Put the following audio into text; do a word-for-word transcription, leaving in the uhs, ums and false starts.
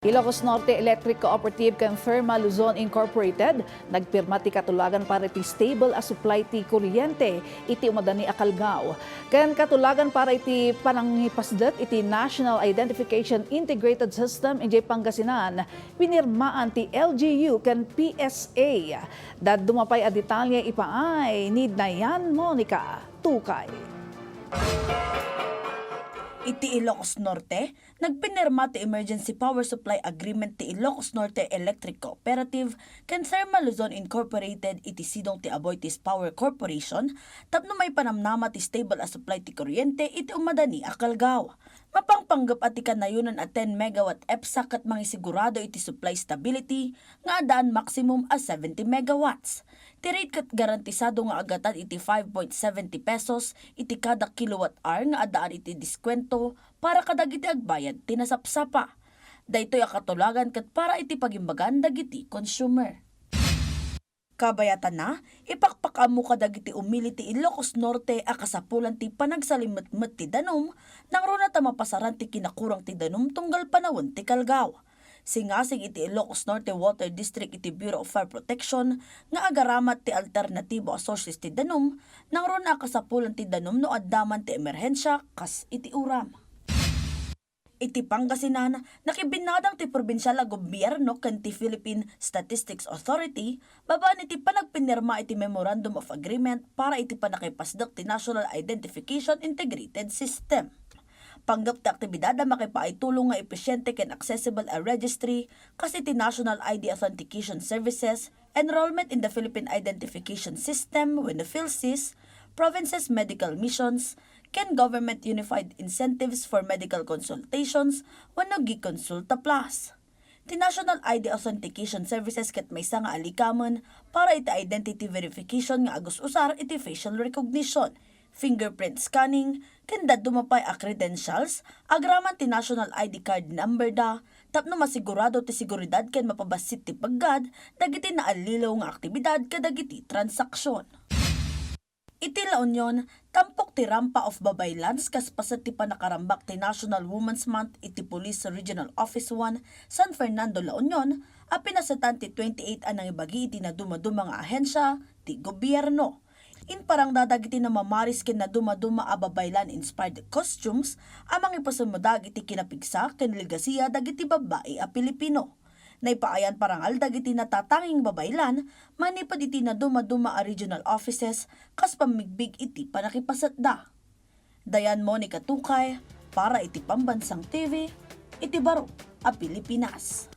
Ilocos Norte Electric Cooperative ken Therma Luzon Incorporated nagpirma ti katulagan para iti stable a supply ti kuryente iti umadani a kalgaw, ken katulagan para iti panangipasdek iti National Identification Integrated System idiay Pangasinan, pinirmaan ti L G U ken P S A. Dadduma pay a detalye ipaay ni Dayan Monica Tukay. Iti Ilocos Norte, nagpinirma ti Emergency Power Supply Agreement ti Ilocos Norte Electric Cooperative ken Therma Luzon Incorporated iti sidong ti Aboitiz Power Corporation tapno maipanamnama ti stable a supply ti kuryente iti umadani a kalgaw. Mapangpanggep a ti kanayonan a ten megawatt EPSA ket mangisigurado iti supply stability nga addaan maximum a seventy megawatts. Ti rate ket garantisado nga agatan iti five point seventy pesos iti kada kilowatt hour nga addaan iti diskwento para kadagiti agbayad ti nasapsapa. Daytoy a katulagan ket para iti pagimbagan dagiti consumer. Kabayatanna, ipakpakaammo kadagiti umili ti Ilocos Norte a kasapulan ti panagsalimetmet ti danum, nangruna ta mapasaran ti kinakurang ti danum tunggal panawen ti kalgaw. Singasing iti Ilocos Norte Water District iti Bureau of Fire Protection nga agaramat ti alternatibo a sources ti danum, nangruna a kasapulan ti danum no adda man ti emerhensia kas iti uram. Iti Pangasinan, nakibinnadang ti probinsial a gobierno ken ti Philippine Statistics Authority babaen iti panagpinirma iti Memorandum of Agreement para iti pannakipasdek ti National Identification Integrated System. Panggep ti aktibidad a makipaay tulong nga episiente ken accessible a registry kas iti National I D Authentication Services, Enrollment in the Philippine Identification System wenno PhilSys, Provinces Medical Missions, ken Government Unified Incentives for Medical Consultations wenno GConsulta Plus. Ti National I D Authentication Services ket maysa nga alikamen para iti identity verification nga agus-usar iti facial recognition, fingerprint scanning, ken dadduma pay a credentials agraman ti national I D card number da tapno masigurado ti seguridad ken mapabassit ti peggad dagiti naallilaw nga aktibidad kadagiti transaksyon. Iti La Union, tampok ti rampa of babaylans kas paset ti panakarambak ti National Women's Month iti Police Regional Office one, San Fernando, La Union, a pinasetan ti twenty-eight a nangibagi iti nadumaduma nga ahensia ti gobierno. Imparangda dagiti namamaris ken nadumaduma a babaylan-inspired costumes a mangipasimmudag iti kinapigsa ken legasiya dagiti babbai a Pilipino. Naipaayan parangal dagiti natatanging babaylan manipud iti nadumaduma a regional offices kas pammigbig iti pannakipasetda. Dayan Monica Tukay para iti Pambansang T V iti baro a Pilipinas.